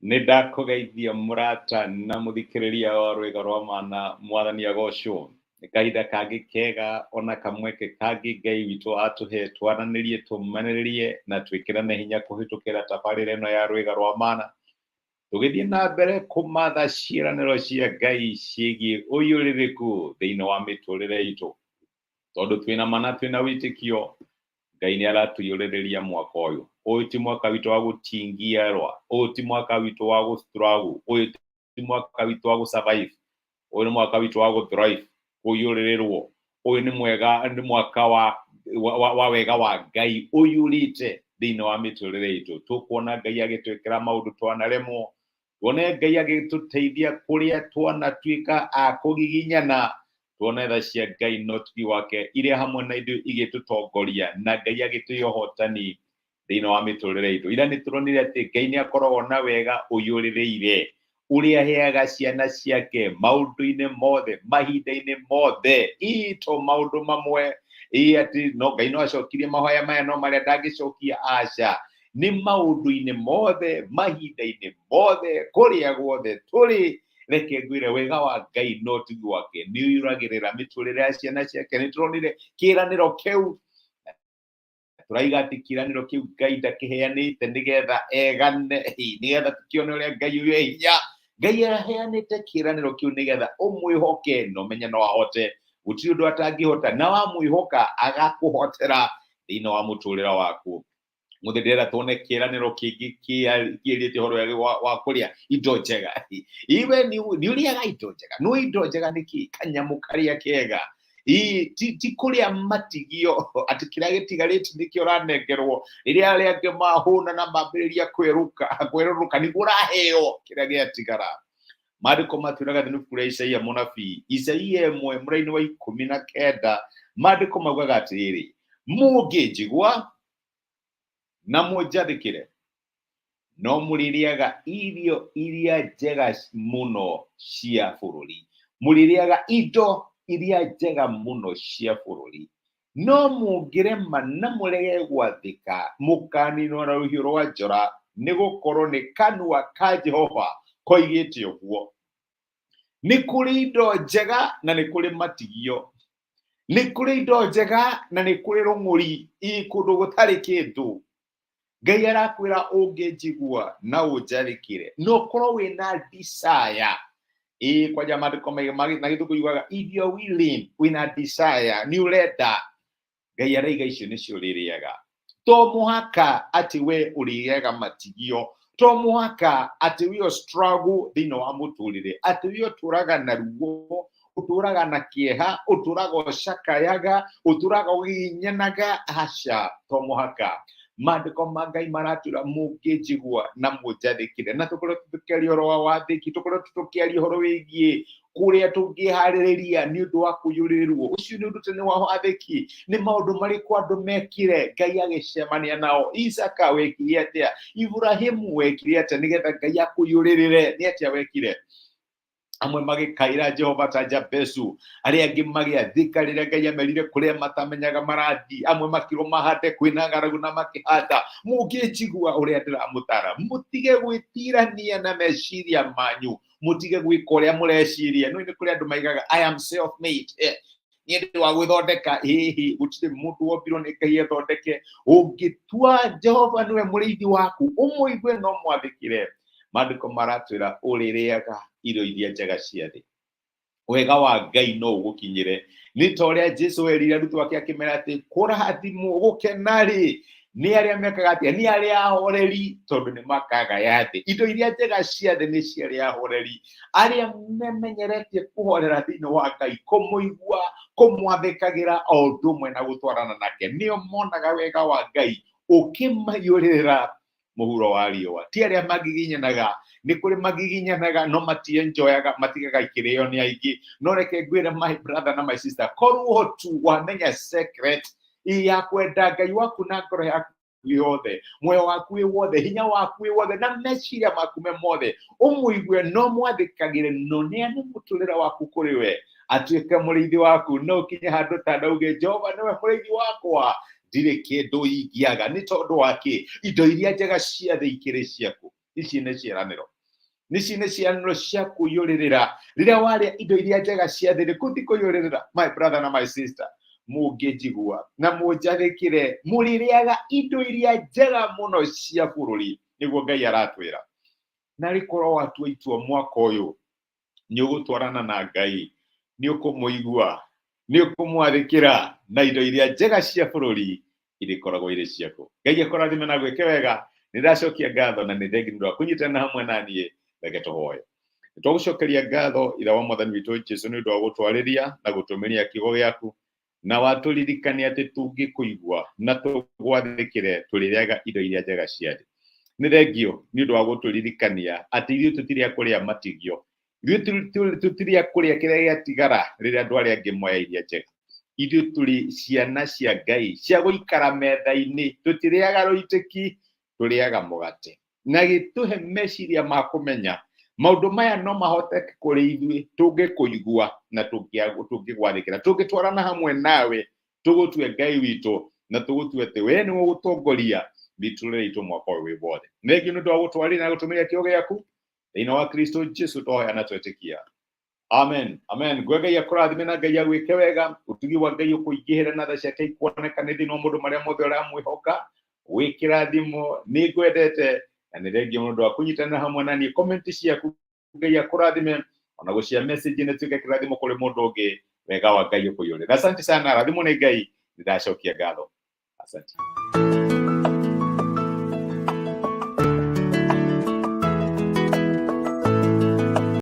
Nĩ ndakũgeithia mũrata na mũthikĩrĩria wa rwĩga rwa mana, mwathani agocwo. Nĩ kahinda kangĩ kega ona kamweke kangĩ Ngai witũ atũhe twaranĩrie, tũmanĩrĩrie na twĩkĩrane hinya kũhĩtũkĩra tabarĩra ĩno ya rwĩga rwa mana. Tũgĩthiĩ na mbere kũmatha ciĩranĩro cia Ngai ciĩgiĩ ũiyũrĩrĩku thĩinĩ wa mĩtũrĩre itũ. Tondũ twĩna mana twĩna wĩtĩkio Ngai nĩ aratũiyũrĩrĩria mwaka ũyũ. Ũyũ ti mwaka witũ wa gũtingiarwa, ũyũ ti mwaka witũ wa gũ struggle, ũyũ ti mwaka witũ wa gũ survive, ũyũ nĩ mwaka witũ wa gũ thrive, kũiyũrĩrĩrwo. Ũyũ nĩ mwega, nĩ mwaka wa, wa, wa wega wa Ngai ũiyũrĩte thĩinĩ wa mĩtũrĩre itũ. Tũkuona Ngai agĩtwĩkĩra maũndũ twanaremwo, tuone Ngai agĩtũteithia kũrĩa twanatuĩka a kũgiginyana, tuone tha cia Ngai na ũtugi wake irĩ hamwe na ithuĩ igĩtũtongoria na Ngai agĩtũhe ũhotani thĩinĩ wa mĩtũrĩre itũ. Ira nĩ tũronire atĩ Ngai nĩ akoragwo na wega ũiyũrĩrĩire ũrĩa aheaga ciana ciake maũndũ-inĩ mothe, mahinda-inĩ mothe, ii to maũndũ mamwe, ii atĩ no Ngai no acokirie mahoya maya no marĩa ndangĩcokia, aca. Nĩ maũndũ-inĩ mothe, mahinda-inĩ mothe, kũrĩa guothe tũrĩ, reke ngwĩre wega wa Ngai na ũtugi wake nĩ ũiyũragĩrĩra mĩtũrĩre ya ciana ciake. Nĩ tũronire kĩĩranĩro kĩu, tũraiga atĩ kĩĩranĩro kĩu Ngai ndakĩheanĩte nĩgetha egane, nĩgetha tũkĩone ũrĩa Ngai ũyũ e hinya. Ngai aheanĩte kĩĩranĩro kĩu nĩgetha ũmwĩhoke na ũmenye no ahote, gũtirĩ ũndũ atangĩhota, na wamwĩhoka agakũhotera thĩinĩ wa mũtũrĩre waku. Mũthĩ ndĩrenda tuone kĩĩranĩro kĩngĩ kĩĩrĩte ũhoro wa kũrĩa indo njega. Iwe nĩ ũrĩaga indo njega, no indo njega nĩ kĩ? Kanyamũ karĩa kega. Ii, ti kũrĩa matigio atĩ kĩrĩa gĩtigarĩte nĩkĩo ũranengerwo rĩrĩa arĩa angĩ mahũna na mambĩrĩria kwerũka kwerũrũka nĩguo ũraheo kĩrĩa gĩatigara. Maandĩko matwĩraga thĩinĩ ibuku rĩa Isaia mũnabii, Isaia 1 mũraini wa 19, maandĩko maugaga atĩrĩrĩ, mũngĩnjigua na mũnjathĩkĩre, no mũrĩrĩaga irio iria njega mũno cia bũrũri, mũrĩrĩaga indo iria njega mũno cia bũrũri. No mũngĩrema na mũrege gwathĩka, mũkaaninwo na rũhiũ rwa njora, nĩ gũkorwo nĩ kanua ka Jehova koigĩte ũguo. Nĩ kũrĩ indo njega na nĩ kũrĩ matigio. Nĩ kũrĩ indo njega na nĩ kũrĩ rũng'ũri, ĩ kũndũ gũtarĩ kĩndũ. Ngai arakwĩra ũngĩnjigua na ũnjarĩkĩre, na ũkorwo wĩna desire. Ĩ kwanja maandĩko na gĩthũngũ yugaga if you are willing, wĩna desire, nĩ ũrenda. Ngai araiga icio nĩcio ũrĩrĩaga. To mũhaka atĩ we ũrĩaga matigio, to mũhaka atĩ we struggle thĩinĩ wa mũtũrĩre, atĩ we ũtũraga na ruo, ũtũraga na kĩeha, ũtũraga ũcakayaga, ũtũraga ũgiginyanaga, aca, to mũhaka. Maandĩko ma Ngai maratwĩra mũngĩnjigua na mũnjathĩkĩre, na tũkoretwo tũkĩaria ũhoro wa wathĩki, tũkoretwo tũkĩaria ũhoro wĩgiĩ kũrĩa tũngĩharĩrĩria nĩ ũndũ wa kũiyũrĩrĩrwo. Ũcio nĩ ũndũ tene wa wathĩki. Nĩ maũndũ marĩkũ andũ mekire Ngai agĩcemania nao? Isaka wekire atĩa? Iburahĩmu wekire atĩa nĩgetha Ngai akũiyũrĩrĩre? Nĩ atĩa wekire? Amwe magĩkaĩra Jehova ta Jabezu, arĩa angĩ magĩathĩka rĩrĩa Ngai amerire kũrĩa matamenyaga marathiĩ, amwe makĩrwo mahande kwĩna ng'aragu na makĩhanda. Mũngĩnjigua ũrĩa ndĩramũtara, mũtige gwĩtirania na meciria manyu, mũtige gwĩka ũrĩa mũreciria. No nĩ kũrĩ andũ maigaga I am self made, niĩ ndĩ wa gwĩthondeka. Hihi gũtirĩ mũndũ wombirwo nĩ Ngai ethondeke. Ũngĩtua Jehova nĩwe mũrĩithi waku, ũmũigue no mwathĩkĩre, maandĩko maratwĩra ũrĩrĩaga irio iria njega cia thĩ. Wega wa Ngai no ũgũkinyĩre. Nĩ ta ũrĩa Jesu erire arutwo ake akĩmera atĩ kũrathimwo gũkena-rĩ nĩ arĩa mekaga atĩa? Nĩ arĩa ahoreri, tondũ nĩ makagaya thĩ. Indo iria njega cia thĩ nĩ cia arĩa ahoreri, arĩa memenyeretie kũhorera thĩinĩ wa Ngai, kũmũigua, kũmwathĩkagĩra o ũndũ ũmwe na gũtwarana nake. Nĩo monaga wega wa Ngai ũkĩmaiyũrĩrĩra mũhuro wa riũa. Ti arĩa magiginyanaga, nĩ kũrĩ magiginyanaga no matienjoyaga, matigaga ikĩrĩo nĩ aingĩ. No reke ngwĩre my brother na my sister, korwo tu wamenya secret ya kwenda Ngai waku na ngoro yaku yothe, muoyo waku wĩ wothe, hinya waku wĩ wothe, na meciria maku me mothe, ũmũigue no mwathĩkagĩre, no neane mũtũrĩre waku kũrĩ we atuĩke mũrĩithi waku, no ũkinye handũ ta ndauge Jehova nĩwe mũrĩithi wakwa, ndirĩ kĩndũ ingĩaga. Nĩ tondũ wa kĩ? Indo iria njega cia thĩ ikĩrĩ ciaku. Ici nĩ ciĩranĩro. Nĩ ciĩna ciĩranĩro cia kũiyũrĩrĩra. Rĩrĩa warĩa indo iria njega cia thĩ nĩ kũthi kũiyũrĩrĩra. My brother na my sister, mũngĩnjigua na mũnjathĩkĩre, mũrĩrĩaga indo iria njega mũno cia bũrũri, nĩguo Ngai aratwĩra. Na rĩkorwo watua itua mwaka ũyũ nĩ ũgũtwarana na Ngai, nĩ ũkũmũigua, nĩ ũkũmwathĩkĩra, na indo iria njega cia bũrũri irĩkoragwo irĩ ciaku. Ngai akũrathime na gwĩke wega. Nĩ ndacokia ngatho na nĩ thengi nĩ ũndũ wa kũnyitana hamwe na niĩ. Reke tũhoe. Nĩ twagũcokeria ngatho, Ithe wa Mwathani witũ Jesu, nĩ ũndũ wa gũtwarĩria na gũtũmĩria kiugo gĩaku, na watũririkania atĩ tũngĩkũigua na tũgwathĩkĩre tũrĩrĩaga indo iria njega cia thĩ. Nĩ thengio nĩ ũndũ wa gũtũririkania atĩ ithuĩ tũtirĩ a kũrĩa matigio, ithuĩ tũtirĩ a kũrĩa kĩrĩa gĩatigara rĩrĩa andũ arĩa angĩ moya iria njega. Ithuĩ tũrĩ ciana cia Ngai cia gũikara metha-inĩ, tũtirĩaga rũitĩki, tũrĩaga mũgate. Na gĩtũhe meciria ma kũmenya maũndũ maya no mahoteke kũrĩ ithuĩ tũngĩkũigua na tũngĩgwathĩkĩra, tũngĩtwarana hamwe nawe, tũgũtue Ngai witũ na tũgũtue atĩ we nĩwe ũgũtongoria mĩtũrĩre itũ mwaka ũyũ wĩ wothe. Thengiũ nĩ ũndũ wa gũtwarĩra na gũtũmĩria kĩo gĩaku thĩinĩ wa Kristo Jesu twahoya na twetĩkia. Amen. Amen. Ngwe Ngai akũrathime na Ngai agwĩke wega. Ũtugi wa Ngai ũkũingĩhĩre na tha ciake ikuonekane thĩinĩ wa maũndũ marĩa mothe ũramwĩhoka. Wĩ kĩrathimo, nĩ ngwendete na nĩ thengiũ mũno ũndũ wa kũnyitanĩra hamwe na niĩ. Comment ciaku Ngai akũrathime, ona gũcia message nĩ tuĩke kĩrathimo kũrĩ mũndũ ũngĩ. Wega wa Ngai ũkũiyũrĩre. Asante sana, rathimwo nĩ Ngai. Nĩ ndacokia ngatho. Asante.